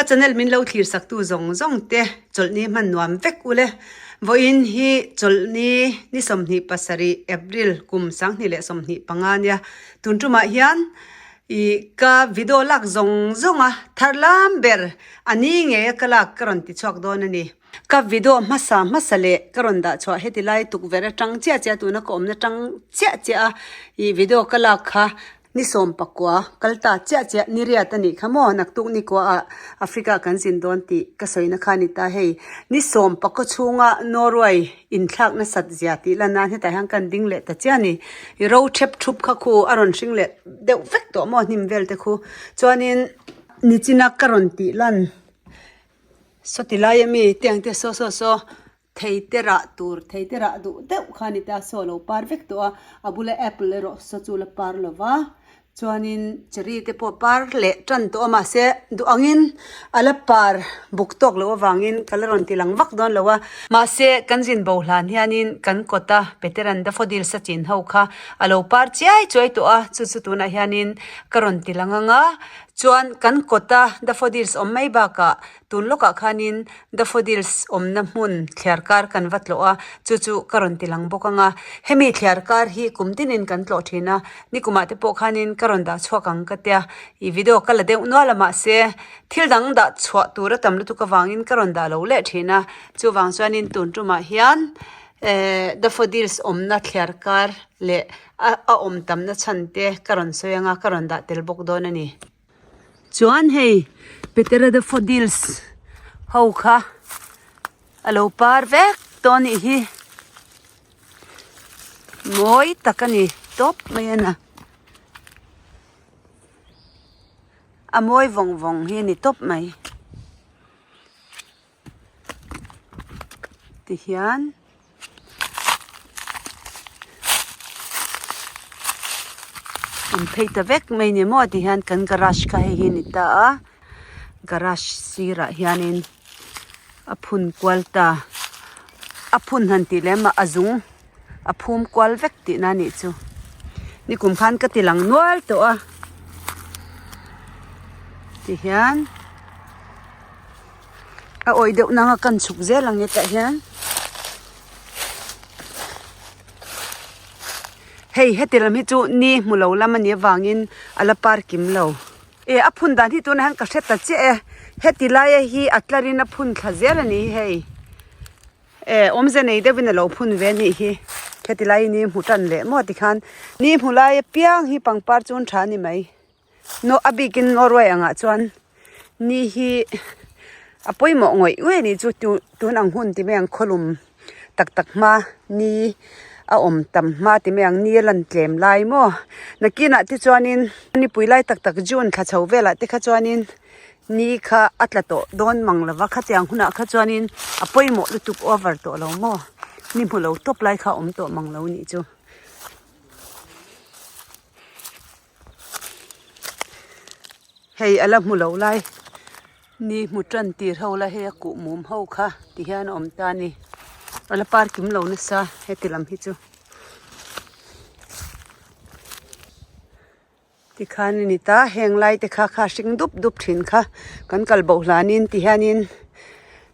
Ka channel min lo thlir sak tu zawng zawng te chawlhni hman nuam vek ule. Vawiin hi chawlhni ni 27 April kum 2025 nia. Tun tumah hian ih ka video lak zawng zawng a thar lam ber a ni ngei a ka lak ka rawn ti chhuak dawn a ni. Ka video hmasa hmasa leh ka rawn dah chhuah heti lai tukverh atang chiah chiah tuna ka awmna tang chiah chiah a ih video ka lak kha Ni 19 kal ta chiah chiah ni riat a nih kha maw? Naktuk ni kuaah Africa kan zin dawn tih ka sawina kha a ni ta hei. Ni 19 chhunga Norway inthlak nasat zia tih lan nan hetah hian kan ding leh ta chiah a ni. I ro thep thup kha khu a rawn hring leh deuh vek tawh maw hnim vel te khu. Chuanin nichina ka rawn tih lan sawti lai ami tiang te saw saw saw. Thei te rah tur, thei te rah duh deuh kha a ni ta, saw a lo par vek tawh a, a bula apple erawh saw chu la par lo va, chuanin cherry te pawh par leh tan tawh a mahse duh angin a la par buk tawk loh avangin ka la rawn ti lang vak dawn lo a, mahse kan zin bo hlan hianin kan kawta Peteran daffodils a chin ho kha a lo par chiai chuai tawh a, chu chu tunah hianin ka rawn ti lang ang a, chuan kan kawta daffodils awm mai bakah tun lawkah khanin Daffodils awmna hmun thliar kar kan va tlawh a, chu chu ka rawn ti lang bawk ang a. Hemi thliar kar hi kum tinin kan tlawh thin a, nikumah te pawh khanin ka rawn dah chhuak ang ka tia, ih video ka la deuh nual a mahse thil dang dah chhuah tur a tam lutuk avangin ka rawn dah lo leh thin a, chuvang chuanin tun tumah hian eh daffodils awmna thliar kar leh a a awm tamna chhan te ka rawn sawi ang a, ka rawn dah tel bawk dawn a ni. Chuan hei Petera daffodils ho kha a lo par vek tawh a nih hi mawi tak a ni tawp mai a na a mawi vawng vawng hi a ni tawp mai tihian. An phei ta vek mai ni maw ti hian kan garage kha hei hi a ni ta a garage sirah hianin a phun kual ta a phun han tih lem a a zung a phum kual vek tihna a nih chu nikum khan ka ti lang nual tawh a ti hian. A awih deuh nang a kan chhuk zel ang hetah hian hei heti lam hi chu ni hmu lo lam a nih avangin a la par kim lo eh a phun dan hi tunah hian ka hre ta chiah e heti laia hi a tlar in a phun thla zel a ni hi hei eh awmze nei deuhin a lo phun ve a nih hi heti lai hi ni hmu tan leh maw tikhan ni hmu lai apiang hi pangpar chu an tha a ni mai. Naw a bikin Norway angah chuan ni hi a pawimawh ngawih ngawih a nih chu tu tun ang hun ti mai ang khawlum tak tak hma ni a awm tam hma ti mai ang ni a lan tlem lai maw nakinah te chuanin nipui lai tak tak June thla chho velah te kha chuanin ni kha a tla tawh dawn mang lova khatiang hunah kha chuanin a pawimawh lutuk over tawh lo maw ni hmu lo tawp lai kha a awm tawh mang lo a nih chu. Hei a la hmu lo lai ni hmu tan tir ho la hei a kuh mum ho kha ti hian a awm ta a ni a la par kim lo nasa heti lam hi chu tikhan a ni ta heng lai te kha kha hring dup dup thin kha kan kal boh hlanin ti hianin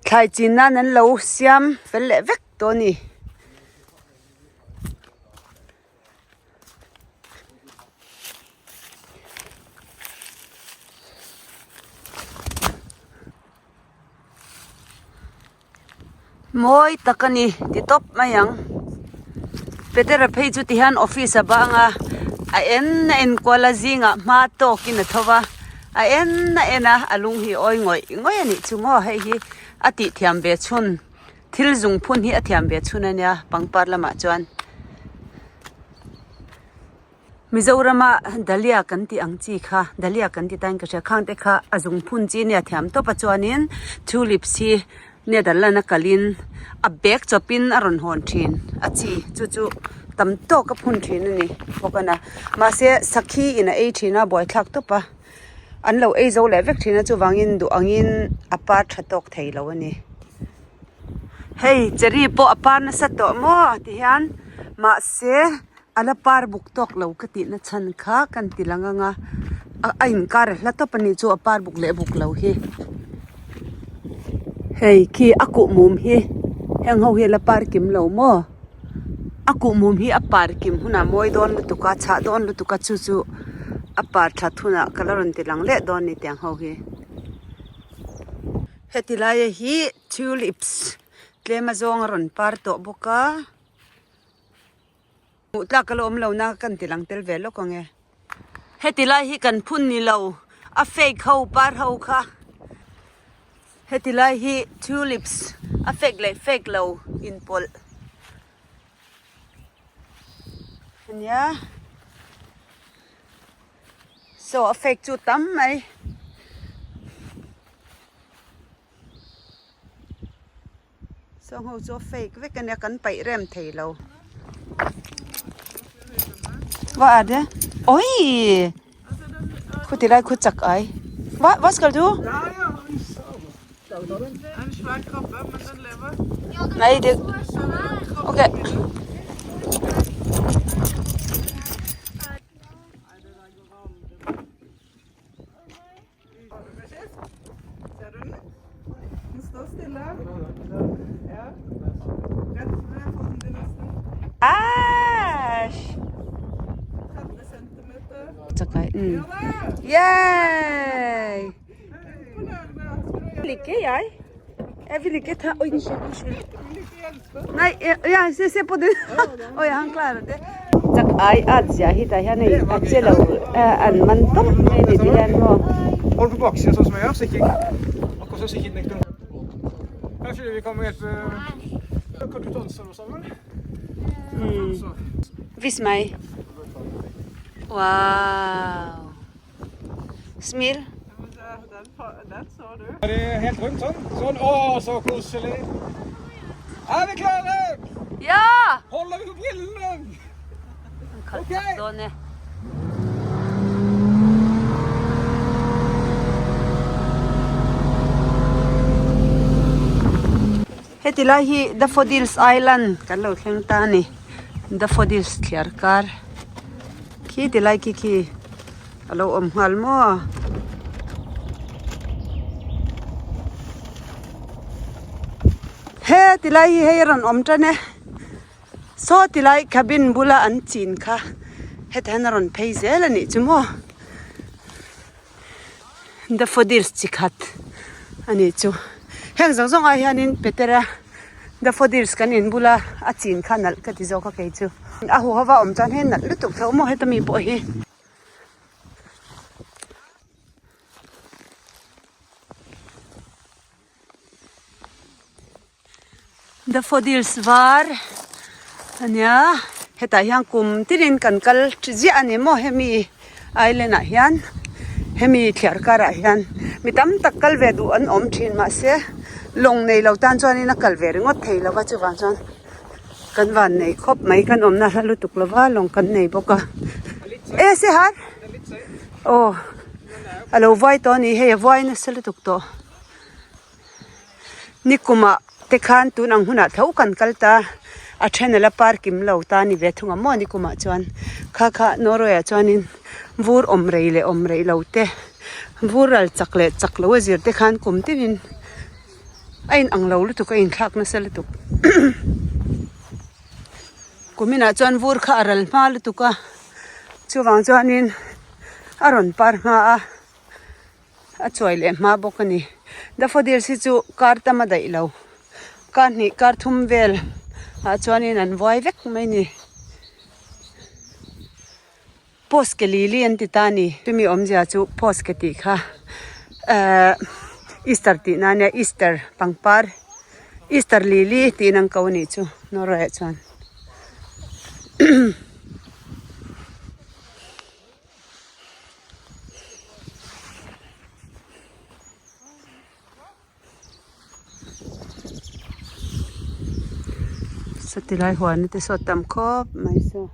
thlai chin nan an lo siam fel leh vek tawh a ni. Mawi tak a ni ti tawp mai ang Petera phei chu ti hian office a bang a a en a en kual a zingah hma tawkin a tho va a en a en a a lung hi a awi ngawih ngawih a nih chu maw hei hi a tih thiam ve chhun. Thil zung phun hi a thiam ve chhun a nia pangpar lamah chuan Mizorama dahlia kan tih ang chi kha dahlia kan ti tain ka hria khang te kha a zung phun chi nia thiam tawp a chuanin tulips hi Netherland a kalin a bag chawpin a rawn hawn thin a chi chu chu tam tawk a phun thin a ni bawk a na mahse sakhi in a ei thin a buaithlak tawp a an lo ei zo leh vek thin a chuvangin duh angin a par tha tawk thei lo a ni. Hei cherry pawh a par nasa tawh maw ti hian mahse a la par buk tawk lo ka tih na chhan kha kan ti lang ang a a inkar a hla tawp a nih chu a par buk leh buk lo hi. Hei khi a kuhmum hi heng ho hi a la par kim lo maw a kuhmum hi a par kim hunah mawi dawn lutuk a chhah dawn lutuk a chu chu a par that hunah ka la rawn ti lang leh dawn a ni tiang ho hi. Heti laia hi tulips tlem azawng a rawn par tawh bawk a. Hmuh tlak ka la awm lo na kan ti lang tel ve lawk ang e. Heti lai hi kan phun ni lo a fake ho par ho kha heti lai hi tulips a fake leh fake lo inpawlh ania saw a fake chu tam mai. Saw ho chu a fake vek ania kan paih rem thei lo. Va a de oi khuti lai khu chak ai va va skal du nei de okay. Ser du den? Den står stille. Ja. Rett ved foten din nesten. Æsj! 30 centimeter. Chakai. Mm. Ja da! Yay! Imponerende. Skal du Vil ikke jeg. Jeg vil ikke ta Oi, unnskyld. Unnskyld. vil ikke hjelpe? Nei, ja, se, se på den. Oi, han klarer det. Chak ai at zia hi tah hian hei a che lo an man tawp mai a ni ti hian maw. Hold på baksida sånn som jeg gjør, så ikke akkurat sånn så ikke den ikke Kanskje vi kan hjelpe Kan du ta ansvar også, Samuel? Så. Vis meg. Wow. Smil. Den, den så du. Er det helt rundt sånn? Sånn. Å, så koselig. Er vi klare? Ja! Holder vi på brillene? Kal chak dawn e. Heti lai hi Daffodils Island kan lo thleng ta a ni. Daffodils thliar kar khi ti lai khi khi a lo awm nghal maw. He ti lai hi hei a rawn awm tan e. Saw ti lai cabin bula an chin kha hetah hian a rawn phei zel a nih chu maw. Daffodils chi khat a nih chu. Heng zawng zawng ah hianin Petera daffodils kan in bula a chin kha nalh ka ti zawk a kei chu. A huhova awm chuan hei nalh lutuk tho maw heta mi pawh hi. Daffodils var ania hetah hian kum tinin kan kal ziah ani maw hemi island ah hian hemi thliar karah hian mi tam tak kal ve duh an awm thin mahse lawng nei lo tan chuanin a kal ve ringawt thei lo va chuvang chuan kan van nei khawp mai kan awmna hla lutuk lova lawng kan nei bawk a e se har aw a lo vuai tawh a ni hei a vuai nasa lutuk tawh. Nikumah te khan tun ang hunah tho kan kal ta a then a la par kim lo ta ni ve thung ang maw nikumah chuan kha kha Norway ah chuanin vur awm rei leh awm rei lo te vur ral chak leh chak lo a zir te khan kum tinin a in ang lo lutuk a inthlak nasa lutuk kuminah chuan vur kha a ral hma lutuk a chuvang chuanin a rawn par hma a. A chuai leh hma bawk a ni. Daffodils hi chu kar tam a daih lo. Kar hnih kar thum vel ah chuanin an vuai vek mai a ni. Post ke lili an ti ta a ni. Chumi awmzia chu post ke tih kha ehh Easter tih na ania Easter pangpar Easter lili tiin an ko a nih chu Norway ah chuan. Sawti lai huan te saw tam khawp mai saw.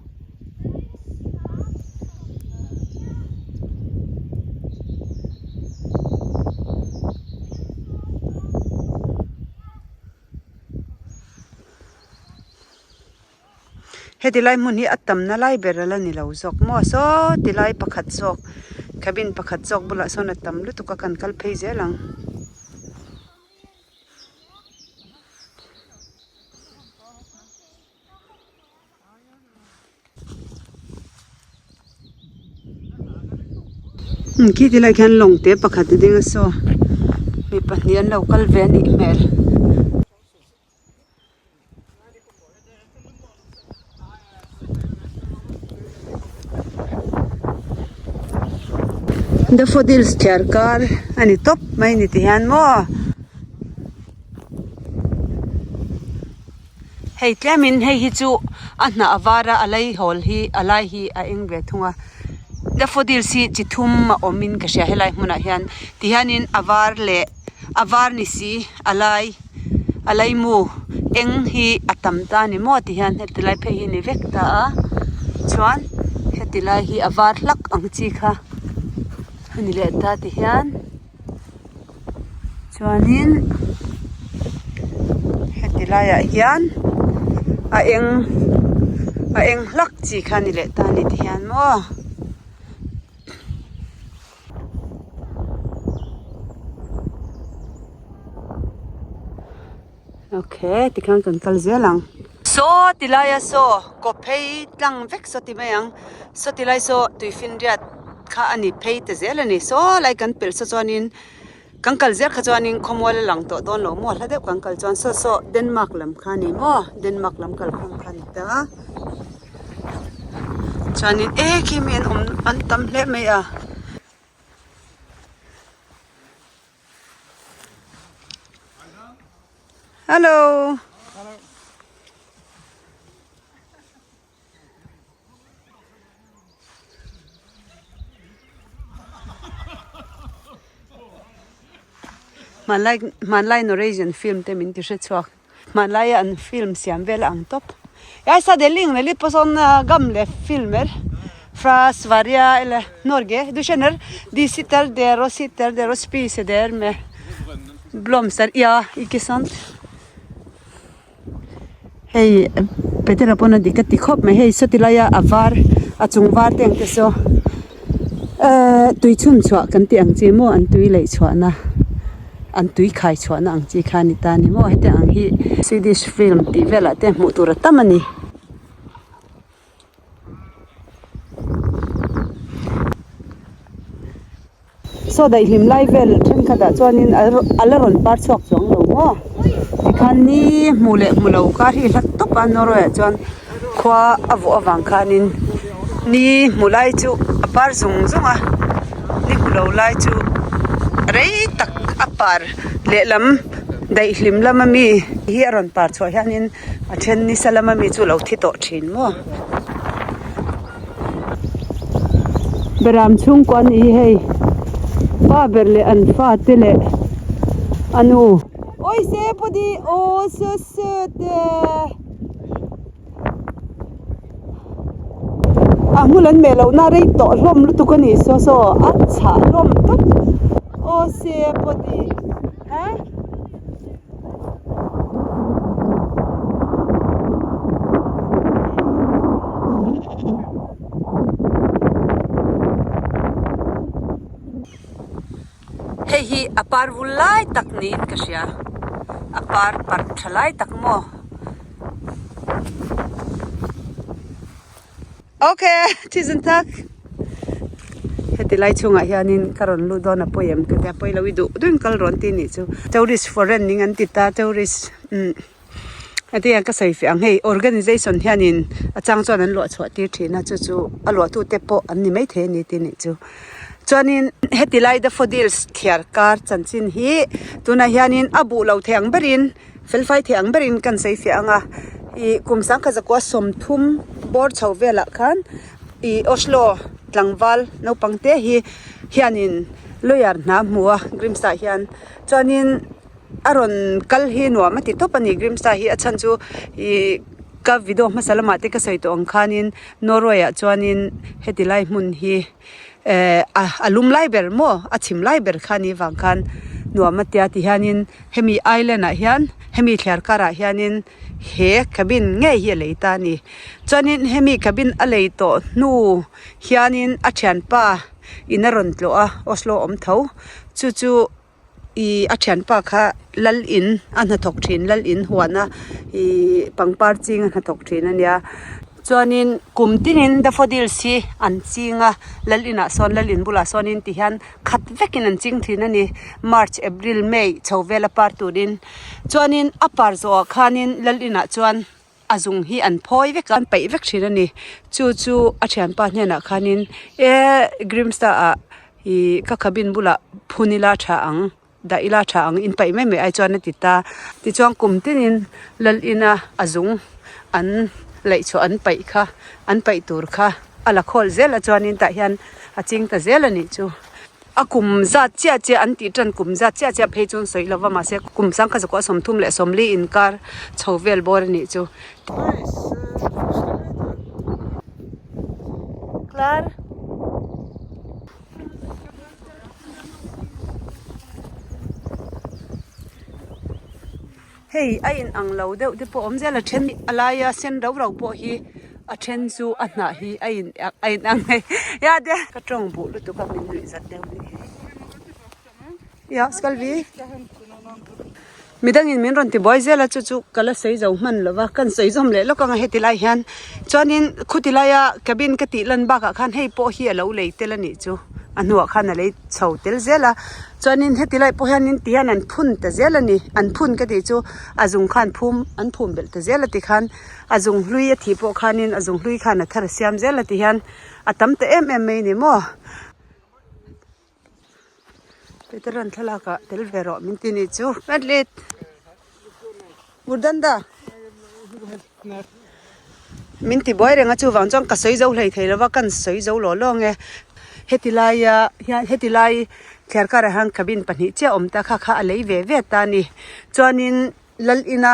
Heti lai hmun hi a tamna lai ber a la ni lo zawk maw saw ti lai pakhat zawk cabin pakhat zawk bulah sawn a tam lutuk a kan kal phei zel ang. Khi ti lai khian lawng te pakhat a ding a saw mi pahnih an lo kal ve a nih hmel. Daffodils thliar kar a ni tawp mai ni ti hian maw. Hei tlemin hei hi chu a hnah a var a a lei hawl hi a lai hi a eng ve thung a daffodils hi chi thum a awmin ka hria helai hmunah hian tihianin a var leh a var ni si a lai a laimu eng hi a tam ta a ni maw tihian heti lai phei hi a ni vek ta a chuan heti lai hi a var hlak ang chi kha a ni leh ta tihian. Chuanin heti laiah hian a eng a eng hlak chi kha a ni leh ta a ni tihian maw. Okay tikhian kan kal zel ang. Saw ti laia saw kaw phei tlang vek saw ti mai ang saw ti lai saw tuifinriat kha a ni phei ta zel a ni saw lai kan pelh saw chuanin kan kal zel kha chuanin khawmual a lang tawh dawn lo maw hla deuh kan kal chuan saw saw Denmark lam kha a ni maw Denmark lam kalkhawm kha a ni ta chuanin e khi mi an awm an tam hle mai a. Hello. Hmanlai hmanlai Norwegian film te min ti hre chhuak. Hmanlaia an film siam vel a ang tawp. Yaisa Delling leh Lippo sawn gamle filmer fra Sverige eller Norge du kjenner de sitter der og sitter der og spiser der med blomster ja ikke sant. Hei Petera pawn a dik a ti khawp mai hei sawti laia a var a chung var te ang te saw ehh tui chhun chhuah kan tih ang chi maw an tui leih chhuahna. An tui khai chhuahna ang chi kha a ni ta a ni maw hetiang ang hi Swedish film tih velah te hmuh tur a tam a ni. Saw daihlim lai vel thenkhatah chuanin a la rawn par chhuak chuang lo maw tikhan ni hmu leh hmu lo kar hi hlat tawp a Norway ah chuan khua a vawh avang khanin ni hmu lai chu a par zung zung a ni hmu lo lai chu rei tak a par lehlam daihlim lama mi hi a rawn par chhuah hianin a then nisa lama mi chu a lo thi tawh thin maw. Beram chhungkua a ni hi hei pa ber leh an fa te leh a nu. Awi se pawh aw se se te. A hmul an meh lohna rei tawh hlawm lutuk a ni saw saw a chhah hlawm tawp aw se pawh ti ha. Hei hi a par vul lai tak niin ka hria a par parh tha lai tak maw ok thisen tak heti lai chhungah hianin ka rawn lut dawn a pawi em ka tia pawi lo i duh duhin kal rawn ti nih chu tourist foreign ning an ti ta tourist umm. Heti hian ka sawi feh ang hei organisation hianin a chang chuan an luah chhuah tir thin a chu chu a luahtute pawh an ni maithei a ni tih nih chu chuanin heti lai daffodils thliar kar chanchin hi tunah hianin a buh lo thei ang berin felfai thei ang berin kan sawi fiah ang a ih kum sangkhat zakua sawmthum bawr chho velah khan ih Oslo tlangval naupang te hi hianin lawyer hna a hmu a Grimstad hian chuanin. A rawn kal hi nuam a ti tawp a ni Grimstad hi a chhan chu ih ka video hmasa lamah te ka sawi tawh ang khanin Norway ah chuanin heti lai hmun hi eh a lum lai ber maw a chhim lai ber kha ni vang khan nuam a tia tihianin hemi island ah hian hemi thliar karah hianin he cabin ngei hi a lei ta a ni chuanin hemi cabin a lei tawh hnu hianin a thianpa in a rawn tlawh a Oslo awm tho chu chu. Ih a thianpa kha lal in a hnathawk thin lal in huan a ih pangpar ching a hnathawk thin a nia. Chuanin kum tinin daffodils hi an ching a, lal inah sawn lal in bulah sawnin tihian khat vekin an ching thin a ni. March, April, May chho vela par turin. Chuanin a par zawhah khanin lal inah chuan a zung hi an phawi vek a, an paih vek thin a ni. Chu chu a thianpa hnenah khanin e Grimsta ah ih ka cabin bulah phun ila tha ang. Dah ila tha ang in paih mai mai ai chuan a ti ta. Tichuan kum tinin lal ina a zung an laih chhuah an paih kha an paih tur kha a la khawl zel a chuanin tah hian a ching ta zel a nih chu. A kum zat chiah chiah an tih tan kum zat chiah chiah phei chuan sawi lova mahse kum sangkhat zakua 30 leh 40 inkar chho vel bawr a nih chu. Clar. Hei a in ang lo deuh te pawh a awm zel a then a laia sen rau rau pawh hi a then chu a hnah hi a in a in ang hei ya te ka tawng buh lutuk a min nuih zat deuh nih hi ya skal vi midangin min rawn ti buai zel a chu chu ka la sawi zo hman lo va kan sawi zawm leh lawk ang a heti lai hian chuanin khuti laia cabin ka tih lan bakah khan hei pawh hi a lo lei tel a nih chu a hnuah khan a lei chho tel zel a chuanin heti lai pawh hianin ti hian an phun ta zel a ni an phun ka tih chu a zung khan phum an phum belh ta zel a tikhan a zung hlui a thih pawh khanin a zung hlui khan a thar a siam zel a tihian a tam ta em em mai a ni maw. Peteran thlalak ah tel ve rawh min ti nih chu vent lit Murdanda min ti buai reng a chuvang chuan ka sawi zo hlei thei lova kan sawi zo law law nge heti laia hian heti lai thliar karah hian cabin pahnih chiah a awm ta kha kha a lei ve ve ta a ni chuanin. Lal ina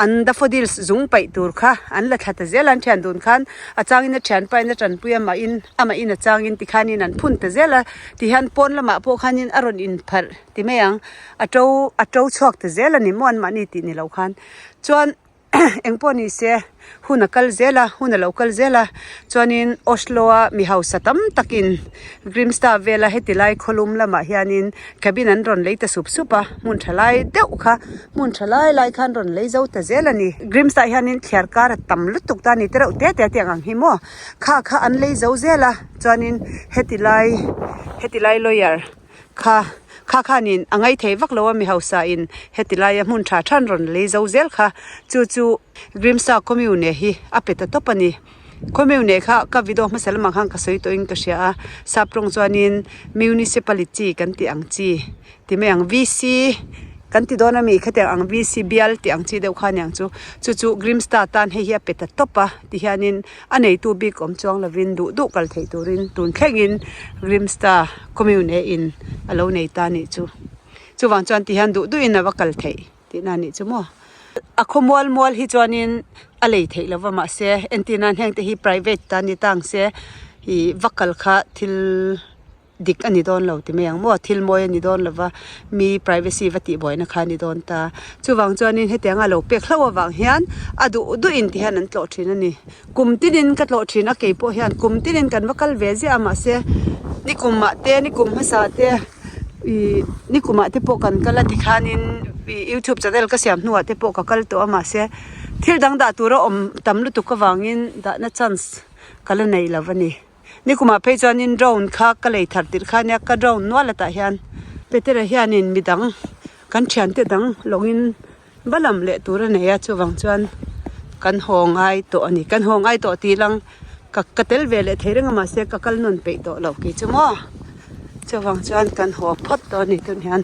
an daffodils zung paih tur kha an la thla ta zel a, an thian dun khan a changin a thianpa in a tanpui a mahin amah in a changin tikhanin an phun ta zel a tihian pawn lamah pawh khanin a rawn inpharh ti mai ang a to a to chhuak ta zel a ni maw anmahni tih ni lo khan chuan engpawh ni se hun a kal zel a hun a lo kal zel a chuanin Oslo a mi hausa tam takin Grimstad vela heti lai khawlum lamah hianin cabin an rawn lei ta sup sup a hmun tha lai deuh kha hmun tha lai lai khan rawn lei zo ta zel a ni Grimstad hianin thliar kar a tam lutuk ta a ni tereuh te te tiang ang hi maw kha kha an lei zo zel a chuanin heti lai heti lai lawyer kha kha khanin a ngaithei vak lo a mi hausa in heti laia hmun tha than rawn lei zo zel kha chu chu Grimstad commune hi a pe ta tawp a ni. Commune kha ka video hmasa lamah khan ka sawi tawhin ka hria a, sap tawng chuanin municipality kan tih ang chi ti mai ang VC kan ti dawn ami khatiang ang VC bial tih ang chi deuh kha aniang chu chu chu Grimstad tan hei hi a pe ta tawp a tihianin a neitu bik awm chuang lovin duh duh kal theih turin tun thlengin Grimstad commune in a lo nei ta anih chu chuvang chuan tihian duh duhin a va kal theih. Tihna anih chu maw. A khaw mual mual hi chuanin a lei theih lova mahse entir nan heng te hi private ta ni tang se ih va kal kha thil dik a ni dawn lo ti mai ang maw thil mawi a ni dawn lova mi privacy va tih buaina kha a ni dawn ta chuvang chuanin hetianga lo pek hlauh avang hian a duh duh in ti hian an tlawh thin a ni kum tinin ka tlawh thin a keipawh hian kum tinin kan va kal ve ziah a mahse nikum ah te nikum hmasa te. Ih nikumah te pawh kan kal a tikhanin ih youtube channel ka siam hnuah te pawh ka kal tawh a mahse thil dang dah tur a awm tam lutuk avangin dahna chance ka la nei lo a ni nikumah phei chuanin drone kha ka lei thar tirh kha nia ka drone nual atah hian Petera hianin midang kan thiante dang lawngin va lam leh tur a nei a chuvang chuan kan haw ngai tawh a ni kan haw ngai tawh tih lang ka ka tel ve leh thei reng a mahse ka kal nawn peih tawh lo kei chu maw chuvang chuan kan haw phawt tawh a ni tun hian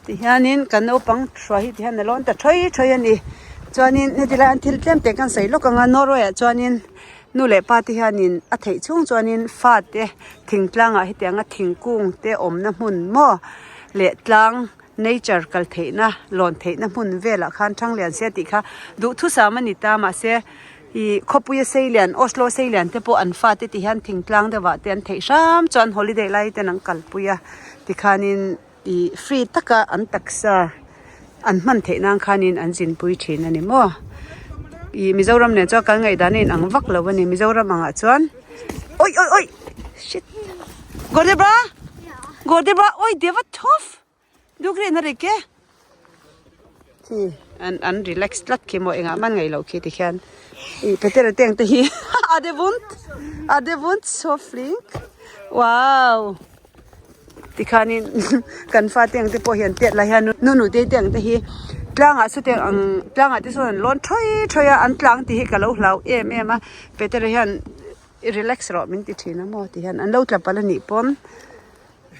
tihianin kan naupang hruai hi tihian a lawn ta thawi thawi a ni chuanin heti lai an thil tlem te kan sawi lawk ang a Norway ah chuanin nu leh pa te hianin a theih chhung chuanin fa te thingtlangah hetianga thingkung te awmna hmun maw leh tlang nature kal theihna lawn theihna hmun velah khan Thanglian se tih kha duhthusam a ni ta mahse ih khawpuia seilian Oslo seilian te pawh an fate ti hian thingtlang deuhah te an theih hram chuan holiday lai ten an kalpui a tikhanin ih free taka an taksa an hman theih nan khanin an zinpui thin a ni maw ih Mizoram nen chuan kan ngaihdan a inang vak lo a ni Mizoram angah chuan awi awi awi shit går det bra går det bra oi det var tough du griner ikke. Khi an an relax tlat khi maw engah man ngaih loh khi tikhian ih Petera te ang te hi a de vunt a de vunt so flink wow tikhanin kan fate ang te pawh hian tiat lai hian nu nu te te ang te hi tlangah sawtiang ang tlangah te sawn an lawn thawi thawi a an tlang tih hi ka lo hlau em em a Petera hian i relax rawh min ti thin a maw ti hian an lo tla palh anih pawn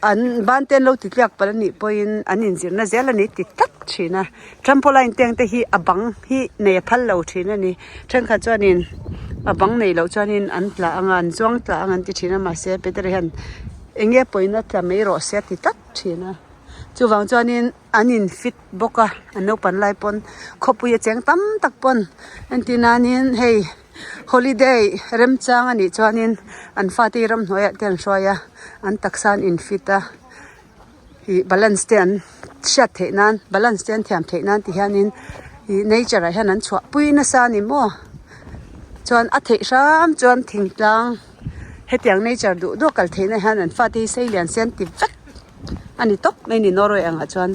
an ban te an lo ti tliak palh anih pawhin an inzirna zel a ni ti tlat thin a trampoline te ang te hi a bang hi nei a phal lo thin a ni thenkhat chuanin a bang nei loh chuanin an tla ang a an zuang tla ang an ti thin a mahse Petera hian eng nge pawina tla mai rawh se a ti tlat thin a chuvang chuanin an in fit bawk a an naupang lai pawn khawpui a cheng tam tak pawn entir nanin hei. Holiday remchang a nih chuanin an fate ramhnuaiah te an hruai a an taksa an in fit a ih balance te an hriat theih nan balance te an thiam theih nan ti hianin ih nature ah hian an chhuah pui nasa a ni maw chuan a theih hram chuan thingtlang hetiang nature duh duh a kal theihna hian an fate hi sei lian se an ti vek a ni tawp mai a ni Norway angah chuan.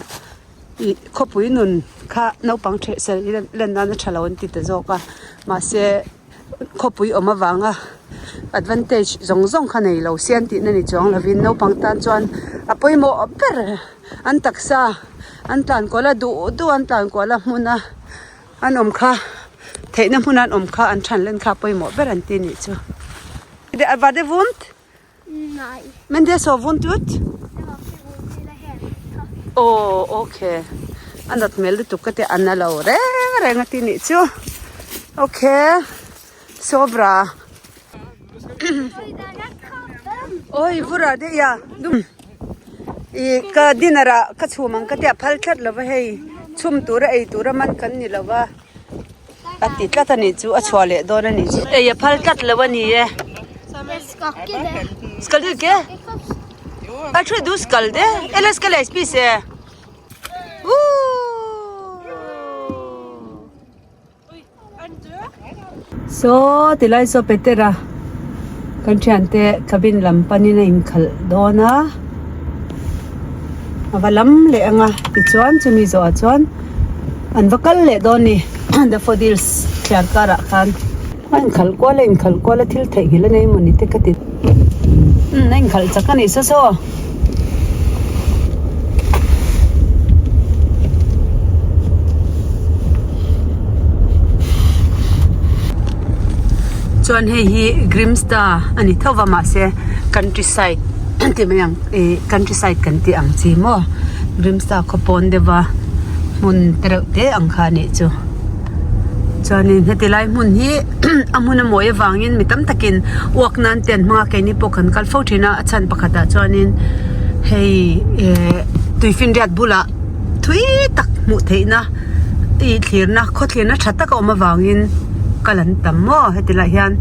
Ih khawpui nun kha naupang ṭheh sel len nan a ṭha lo an ti ta zawk a mahse khawpui awm avanga advantage zawng zawng kha nei lo se an tihna ni chuang lovin naupang tan chuan a pawimawh ber an taksa an tlan kual a duh duh an tlan kual a hmuna an awm kha theihna hmuna an awm kha an ṭhan len kha a pawimawh ber an ti anih chu. Men det så vondt ut. Aw ok a nat hmel lutuk ka tia a na lo reng reng a ti nih chu ok so bra oi vura de ya dum ih ka dinner ah ka chhum ang ka tia phal tlat lo va hei chhum tura ei tura man kan ni lo va. A ti tlat a nih chu a chhuah leh dawn a nih chu. Ei a phal tlat lo a ni e. Skal du ikke? Jeg tror du skal det. Eller skal jeg spise? Saw tilai saw Petera kan thiante cabin lam panin a inkhalh dawn a a va lam leh ang a tichuan chumi zawhah chuan an va kal leh dawn a ni daffodils thliar karah khan a inkhalh kual a inkhalh kual a thil theihnghilh a nei mawni te ka ti umm a inkhalh chak a nih saw saw. Chuan hei hi Grimsta a ni tho va mahse countryside ti mai ang ih countryside kan tih ang chi maw Grimsta khaw pawn deuh a hmun te reuh te ang kha a nih chu chuanin heti lai hmun hi a hmun a mawi avangin mi tam takin uak nan te an hmang a keini pawh kan kal fo thin a a chhan pakhatah chuanin hei eh tuifinriat bulah thui tak hmuh theihna ih thlirna khaw thlirna tha tak a awm avangin kal an tam maw heti lai hian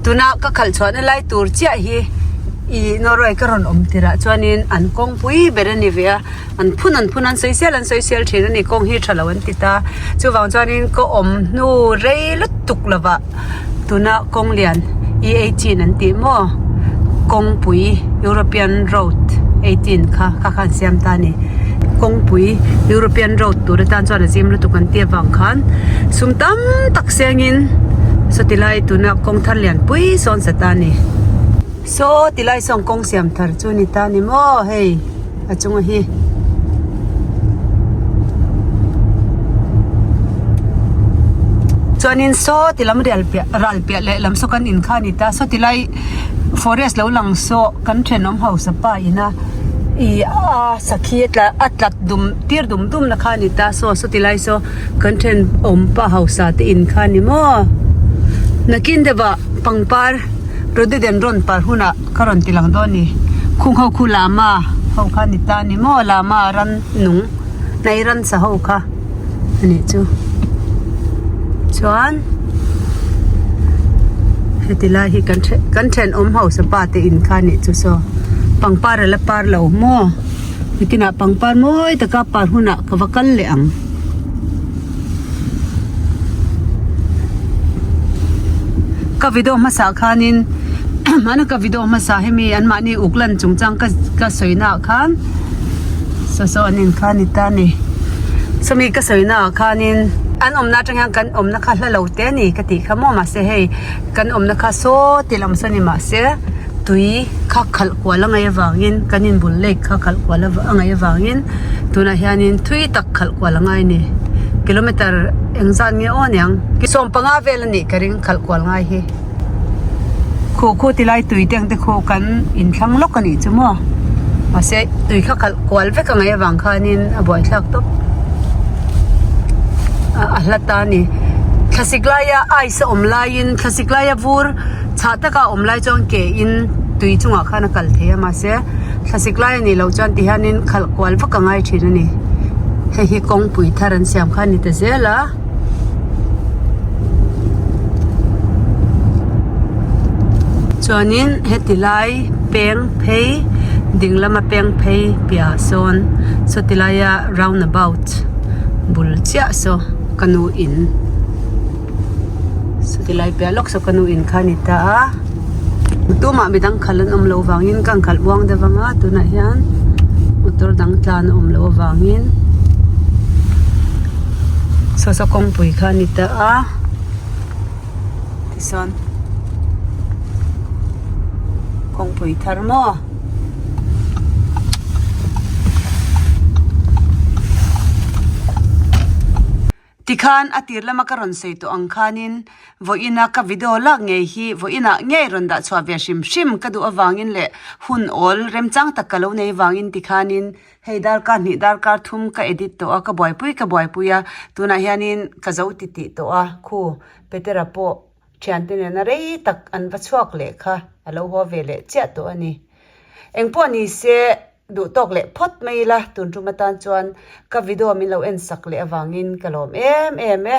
tuna ka khalh chhuahna lai tur chiah hi ih Norway ka rawn awm tirah chuanin an kawngpui ber a ni ve a an phun an phun an sawi sel an sawi sel thin a ni kawng hi tha lo an ti ta chuvang chuanin ka awm hnu rei lutuk lovah tuna kawng lian E18 an tih maw kawngpui European road 18 kha kha khan siam ta a ni kawngpui European road tur atan chuan a zim lutuk an tih avang khan sum tam tak sengin sawti lai tuna kawng thar lian pui sawn sa ta a ni saw ti lai sawn kawng siam thar chu a ni ta a ni maw hei a chunga hi. Chuanin saw ti lam rial piah ral piah leh lam saw kan in kha a ni ta saw ti lai forest lo lang saw kan thenawm hausa pa ina ih a sakhi a tla a tlat dum tir dum dum na kha a ni ta saw saw ti lai saw kan thenawm pa hausa te in kha a ni maw nakin deuh ah pangpar rhododendron par hunah. Ka rawn ti lang dawn a ni. Khung ho khu lama ho kha a ni ta a ni maw? Lama ran nung hnai ransa ho kha a nih chu. Chuan heti lai hi kan then kan thenawm hausa pa te in kha a nih chu saw pangpar a la par lo maw? Nikinah pangpar mawi taka par hunah ka va kal leh ang. Ka video hmasa khanin hmana ka video hmasa hemi anmahni uk lan chungchang ka ka sawi naah khan saw saw an in kha a ni ta a ni. Sawmi ka sawina ah khanin an awmna atang hian kan awmna kha hla lo te a ni ka tih kha maw mahse hei kan awmna kha saw ti lam saw ni mahse tui kha khalh kual a ngaih avangin kan inbul lake kha khalh kual a ngaih avangin tunah hianin thui tak khalh kual a ngai a ni kilometer engzat nge aw aniang 15 vel a nih ka ring khalh kual ngai hi. Khuh khuh ti lai tui te ang te khuh kan inthlang lawk a nih chu maw mahse tui kha khalh kual vek ang ei avang khanin a buaithlak tawp a hla ta a ni thlasik laia ice a awm laiin thlasik laia vur chhah taka a awm lai chuan ke in tui chungah khan a kal thei a mahse thlasik lai a nih loh chuan ti hianin khalh kual vak a ngai thin a ni hei hi kawngpui thar an siam kha a ni ta zel a. Chuanin heti lai peng phei ding lama peng phei piahah sawn sawti laia round about bul chiah saw ka nu in sawti lai piah lawk saw ka nu in kha a ni ta a tumah midang khalh an awm loh vangin ka ang khalh buang deuh ang a tunah hian motor dang tlan a awm loh avangin. Saw saw kawngpui kha a ni ta a tichuan kawngpui thar maw. Tikhan a tir lama ka rawn sawi tawh ang khanin vawiina ka video lak ngei hi vawiinah ngei rawn dah chhuah ve hrim hrim ka duh avangin leh hun awl remchang tak ka lo nei vangin tikhanin Hei darkar hnih darkar thum ka edit tawh a, ka buaipui ka buaipui a, tunah hianin ka zo ti tih tawh a, khu Petera pawh thiante nena rei tak an va chhuak leh kha a lo haw ve leh chiah tawh a ni. Engpawh ni se duh tawk leh phawt mai ila tun tum atan chuan ka video min lo en sak leh avangin ka lawm em em e.